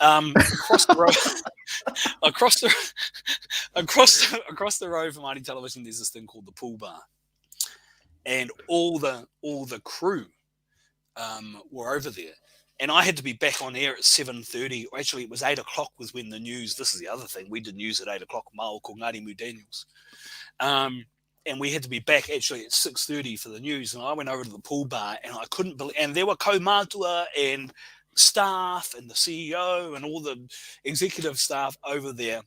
Um, across the road, across the, across the, across the road from Māori television, there's this thing called the pool bar. And all the, all the crew um, were over there and I had to be back on air at 7.30. Actually, it was 8 o'clock was when the news, this is the other thing, we did news at 8 o'clock, Mao ko Ngarimu Daniels. Um, and we had to be back actually at 6.30 for the news. And I went over to the pool bar and I couldn't believe, and there were kaumātua and staff and the CEO and all the executive staff over there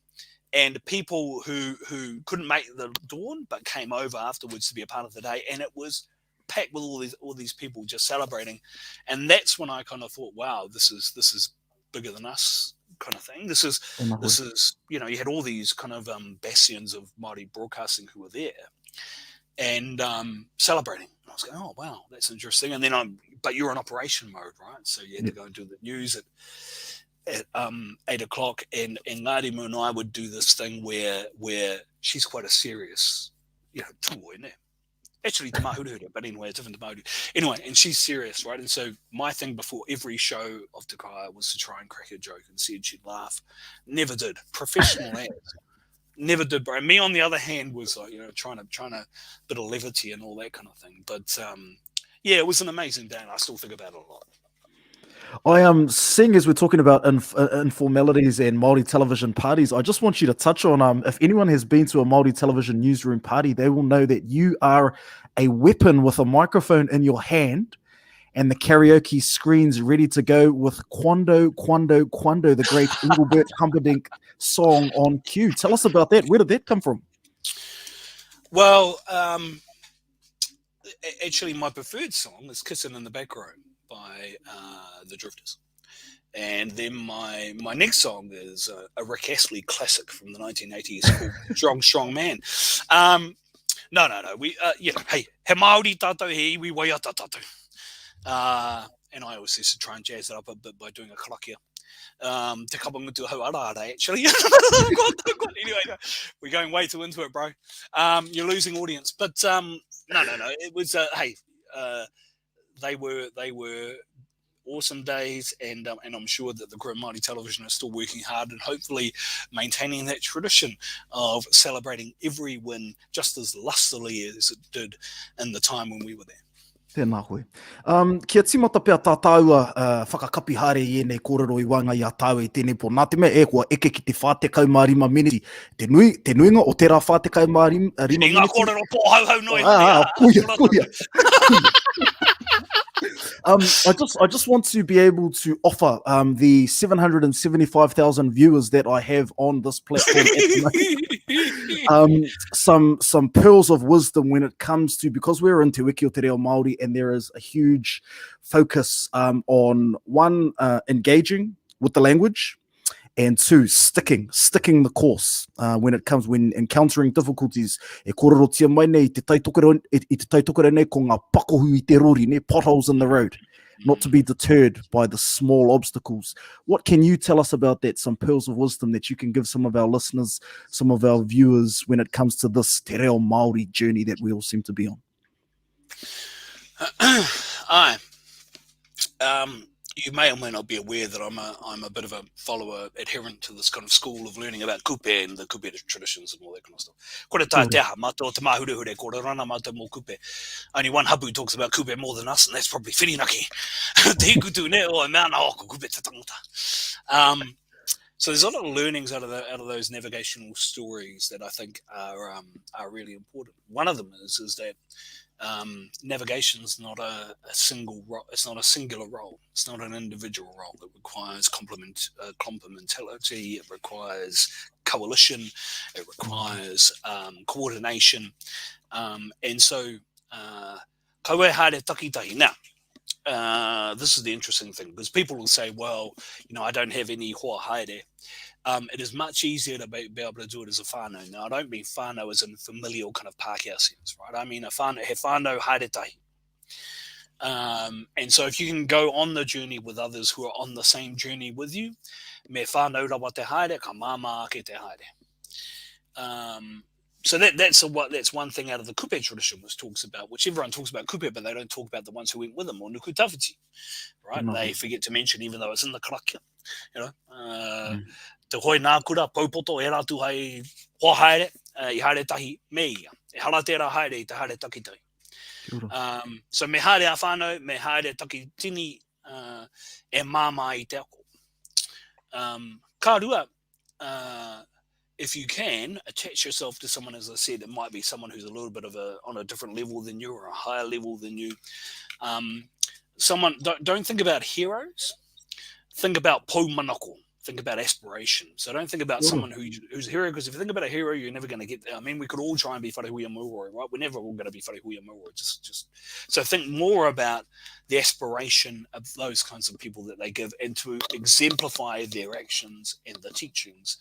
and people who who couldn't make the dawn but came over afterwards to be a part of the day and it was packed with all these all these people just celebrating, and that's when I kind of thought, wow, this is this is bigger than us kind of thing. This is oh this is you know you had all these kind of um, bastions of Māori broadcasting who were there and um, celebrating. I was going, oh wow, that's interesting. And then I'm, but you're in operation mode, right? So you had yeah. to go and do the news at at um, eight o'clock, and and Ngārimu and I would do this thing where where she's quite a serious, you know, tūoi, ne? Actually, Te Mahuruhuru, but anyway, it's different to Māori. Anyway, and she's serious, right? And so my thing before every show of Te Kaya was to try and crack a joke and see if she'd laugh. Never did. Professional as. Never did, bro. Me, on the other hand, was like, you know, trying to trying to bit of levity and all that kind of thing. But um, yeah, it was an amazing day, and I still think about it a lot. I am um, seeing as we're talking about inf- uh, informalities and Māori television parties, I just want you to touch on um, if anyone has been to a Māori television newsroom party, they will know that you are a weapon with a microphone in your hand and the karaoke screens ready to go with Quando, Quando, Quando, the great Engelbert Humperdinck song on cue. Tell us about that. Where did that come from? Well, um, actually, my preferred song is "Kissing in the Back Row" by uh, the Drifters. And then my my next song is a, a Rick Astley classic from the 1980s called "Strong Strong Man." Um, no, no, no. We, uh, you know, hey, he Māori tātou, he iwi waiata tātou. Uh, and I always used to try and jazz it up a bit by doing a karakia. Um, te kapangutu hau ara ara, actually. anyway, we're going way too into it, bro. Um, you're losing audience. But um, no, no, no. It was, uh, hey, uh, they were they were awesome days, and um, and I'm sure that the Grim Māori Television is still working hard and hopefully maintaining that tradition of celebrating every win just as lustily as it did in the time when we were there. Tēnā koe. Um, kia tīmata pea tā tāua uh, whakakapi haere i ēnei kōrero i waenga i a tāua i tēnei pō. Nā te mea e kua eke ki te 45 miniti. Te, nui, te nuinga o tērā 45 miniti. I ngā kōrero pōhauhau noa iho. Ah, ah, kuia, kuia. Um, I just I just want to be able to offer um, the 775,000 viewers that I have on this platform at the moment, um, some some pearls of wisdom when it comes to because we're in Te Wiki o Te Reo Māori and there is a huge focus um, on one uh, engaging with the language and two, sticking, sticking the course uh, when it comes, when encountering difficulties. E kōrerotia mai nei te taitokere, i te taitokere nei ko ngā pakohu i te rori, ne, potholes in the road, not to be deterred by the small obstacles. What can you tell us about that? Some pearls of wisdom that you can give some of our listeners, some of our viewers when it comes to this te reo Māori journey that we all seem to be on? Aye. Um, you may or may not be aware that I'm a I'm a bit of a follower adherent to this kind of school of learning about kupe and the kupe traditions and all that kind of stuff. Kore tae te aha, mātou o te māhurehure, kōrero ana mātou mō kupe. Only one hapu talks about kupe more than us, and that's probably Whirinaki. Te hikutu, ne, o, e mea ana, oh, ko kupe te tangata. Um, so there's a lot of learnings out of the, out of those navigational stories that I think are um, are really important. One of them is is that um, navigation's not a, a single ro- it's not a singular role. It's not an individual role. It requires complement uh, complementarity. It requires coalition. It requires um, coordination. Um, and so, uh, kaua e haere takitahi. Now, uh, this is the interesting thing because people will say, well, you know, I don't have any hoa haere. Um, it is much easier to be, be able to do it as a whānau. Now, I don't mean whānau as in familial kind of Pākehā sense, right? I mean a whānau, he whānau haere tahi. Um, and so if you can go on the journey with others who are on the same journey with you, me whānau rawa te haere, ka māmā ake te haere. Um, so that that's a, what that's one thing out of the Kupe tradition, which talks about which everyone talks about Kupe, but they don't talk about the ones who went with them or Nukutawhiti, right? Mm-hmm. They forget to mention, even though it's in the karakia, you know. Uh, mm. Te hoi nā kura, poupoto, e rātu hai hoa haere, uh, i haere tahi me ia. E hara tērā haere i te haere takitahi. Um, so me haere a whānau, me haere taki tini uh, e māmā i te ako. Um, ka rua, uh, if you can attach yourself to someone, as I said, it might be someone who's a little bit of a on a different level than you or a higher level than you. Um, someone don't don't think about heroes. Think about poumanako. Think about aspiration. So don't think about someone who, who's a hero, because if you think about a hero, you're never going to get there. I mean, we could all try and be Wharehuia Milroy, right? We're never all going to be Wharehuia Milroy. Just, just so think more about the aspiration of those kinds of people that they give and to exemplify their actions and the teachings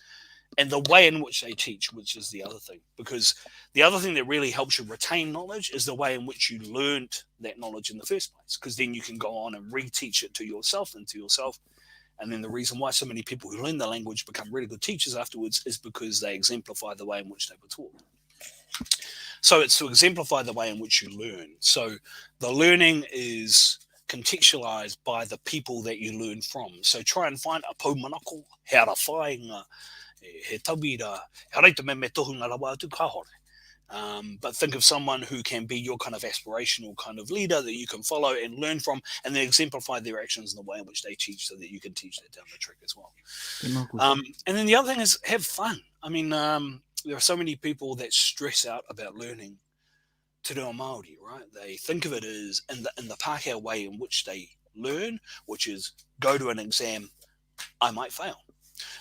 and the way in which they teach, which is the other thing. Because the other thing that really helps you retain knowledge is the way in which you learned that knowledge in the first place, because then you can go on and reteach it to yourself and to yourself. And then the reason why so many people who learn the language become really good teachers afterwards is because they exemplify the way in which they were taught. So it's to exemplify the way in which you learn. So the learning is contextualized by the people that you learn from. So try and find a poumanako, he ara whāinga, he tauira, he ara i te mea me tohunga rawa atu, kāhore. Um, but think of someone who can be your kind of aspirational kind of leader that you can follow and learn from, and then exemplify their actions in the way in which they teach so that you can teach that down the track as well. Um, and then the other thing is have fun. I mean, um, there are so many people that stress out about learning te reo Māori, right? They think of it as in the, in the Pākehā way in which they learn, which is go to an exam, I might fail.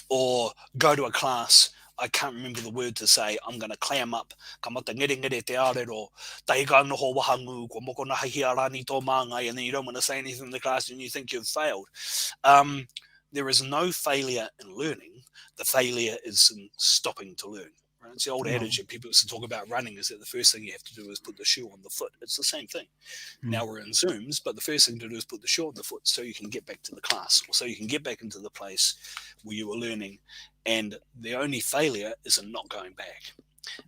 Or go to a class, I can't remember the word to say, I'm going to clam up, ka mata ngere ngere te ārero, tahi ka noho wahangū, kua mokonahahia rānei tō māngai, and then you don't want to say anything in the class and you think you've failed. Um, there is no failure in learning. The failure is in stopping to learn. Right? It's the old mm. adage that people used to talk about running is that the first thing you have to do is put the shoe on the foot. It's the same thing. Mm. Now we're in Zooms, but the first thing to do is put the shoe on the foot so you can get back to the class or so you can get back into the place where you were learning. And the only failure is in not going back.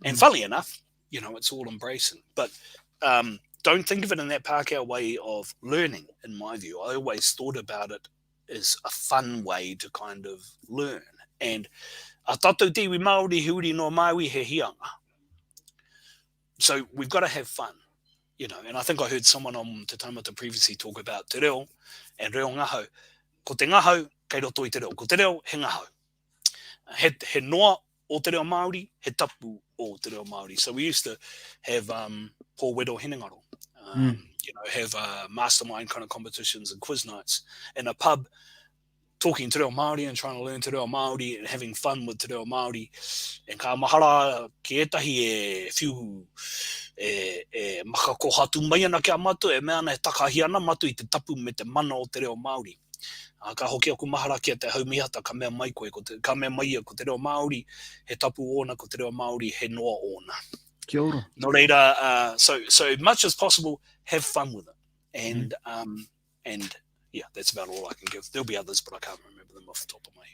And mm. funnily enough, you know, it's all embracing. But um, don't think of it in that Pākehā way of learning, in my view. I always thought about it as a fun way to kind of learn. And a tātou te iwi Māori, he uri no Māui, he hianga. So we've got to have fun, you know. And I think I heard someone on Te Taumata previously talk about te reo and reo ngahau. Ko te ngahau kei roto i te reo. Ko te reo he ngahau. He, he noa o te reo Māori, he tapu o te reo Māori. So we used to have um, Paul Wero Hinengaro. Um, mm. you know, have uh, mastermind kind of competitions and quiz nights in a pub, talking te reo Māori and trying to learn te reo Māori and having fun with te reo Māori. And ka mahara ki ētahi e whiu, e, e makakohatu mai ana ki a mātou, e mea ana e takahi ana mātou i te tapu me te mana o te reo Māori. Ā, ka hoki aku mahara ki a Te Haumihata, ka mea mai koe, ko te, ka mea mai ia, ko te reo Māori, he tapu ōna, ko te reo Māori, he noa ōna. Kia ora. Nō reira, uh, so, so much as possible, have fun with it. And, mm. um, and yeah, that's about all I can give. There'll be others, but I can't remember them off the top of my head.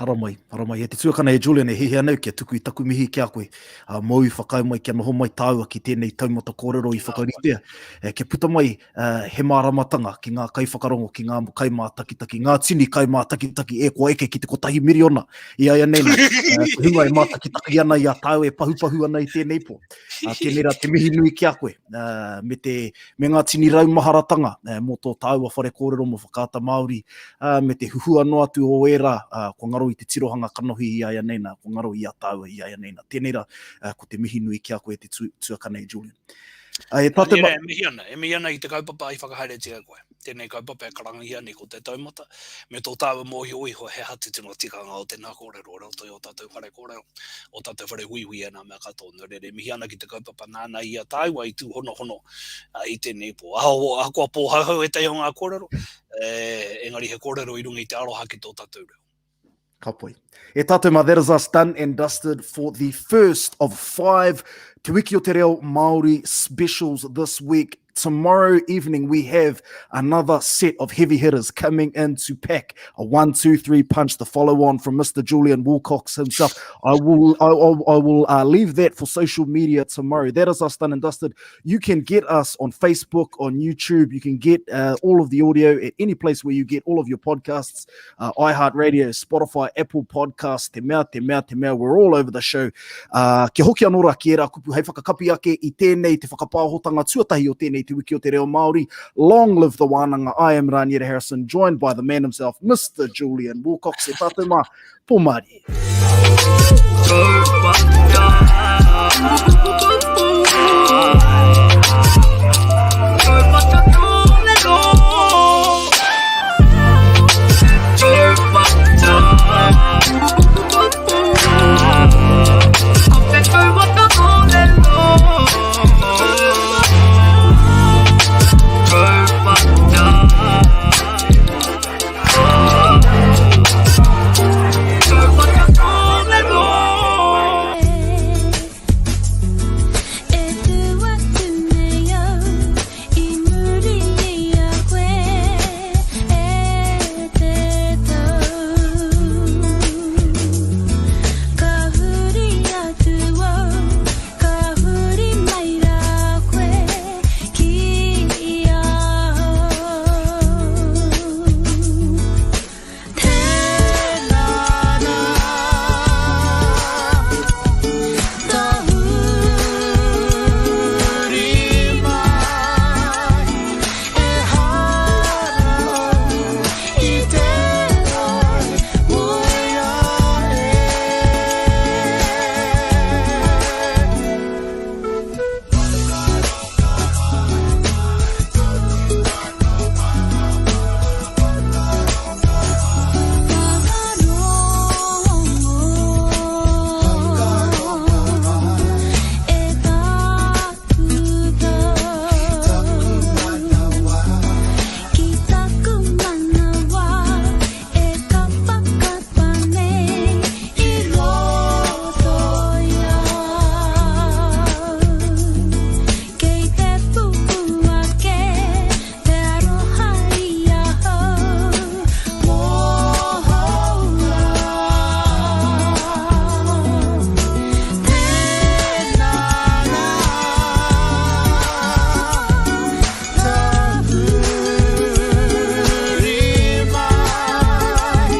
Haramai, haramai. E te tuakana e Julian, e hihi ana au kia tuku i taku mihi ki a koe. Uh, mōu i whakaae mai kia noho mai tāua ki tēnei taumata kōrero i whakaritea. E, kia puta mai uh, he māramatanga ki ngā kaiwhakarongo, ki ngā kaimātakitaki, ngā tini kaimātakitaki e kua eke ki te kotahi miriona i a ia nei nā. Uh, te hunga e mātakitaki ana i a tāua e pahupahu ana i tēnei pō. Uh, tēnei rā te mihi nui ki a koe, uh, me, te, me ngā tini raumaharatanga uh, mō tō tāua whare kōrero mō Whakaata Māori, uh, me te huhua noa atu o ērā uh, kua ngaro i te tirohanga kanohi i a ia nei nā, kua ngaro i a tāua i a ia nei nā. Tēnei rā, uh, ko te mihi nui ki a koe te tu, tuakana e Julian. Uh, e tātou ma... E mihi ana, e mihi ana i te kaupapa i whakahaeretia koe. Tēnei kaupapa e karangahia nei ko te taumata, me tō tāua mōhio iho he aha te tino tikanga o tēnā kōrero, o roto i ō tātou whare kōrero, o tātou whare huihui e nā mea katoa. Nō reira, e mihi ana ki te kaupapa nāna i a tāua i tūhonohono i tēnei pō. Ahakoa pōhauhau ētahi o ngā kōrero, engari he kōrero i runga i te aroha ki tō tātou reo. Ka pai. E tātou mā, that is us done and dusted for the first of five Te Wiki o Te Reo Māori specials this week. Tomorrow evening, we have another set of heavy hitters coming in to pack a one, two, three punch, the follow on from Mr. Julian Wilcox himself. I will, I, I, I will uh, leave that for social media tomorrow. That is us done and dusted. You can get us on Facebook, on YouTube. You can get uh, all of the audio at any place where you get all of your podcasts uh, iHeartRadio, Spotify, Apple Podcasts, te mea, te mea, te mea, we're all over the show. Uh, kia hoki anō rā ki ērā kupu hei whakakapi ake i tēnei te whakapāhotanga tuatahi o tēnei Te Wiki o Te Reo Māori. Long live the wānanga. I am Raniera Harrison, joined by the man himself, Mr. Julian Wilcox. E tātou mā, pō mārie.